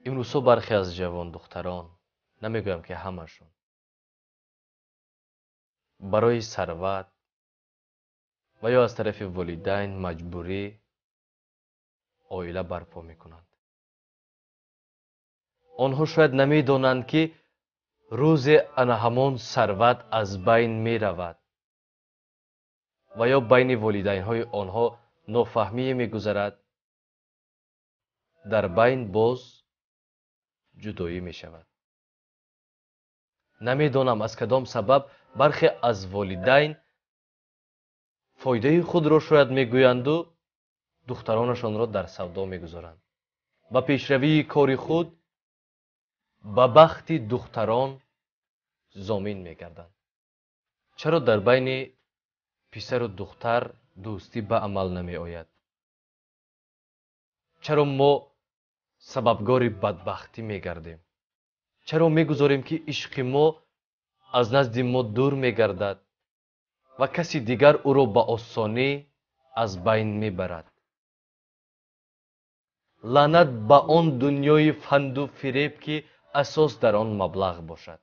Имрӯзҳо бархе аз ҷавондухтарон, намегӯям ки ҳамашон, барои сарват ва ё аз тарафи волидайн маҷбурӣ оила барпо мекунанд. Онҳо шояд намедонанд, ки рӯзе ана ҳамон сарват аз байн меравад ва ё байни волидайнҳои онҳо нофаҳмие мегузарад, дар байн боз ҷудоӣ мешавад. Намедонам аз кадом сабаб бархе аз волидайн фоидаи худро шояд мегӯянду духтаронашонро дар савдо мегузоранд. Ба пешравии кори худ ба бахти духтарон зомин мегарданд. Чаро дар байни писару духтар дӯстӣ ба амал намеояд? Чаро мо сабабгори бадбахтӣ мегардем? Чаро мегузорем, ки ишқи мо аз назди мо дур мегардад ва каси дигар ӯро ба осонӣ аз байн мебарад? Лаънат ба он дунёи фанду фиреб, ки асос дар он маблағ бошад.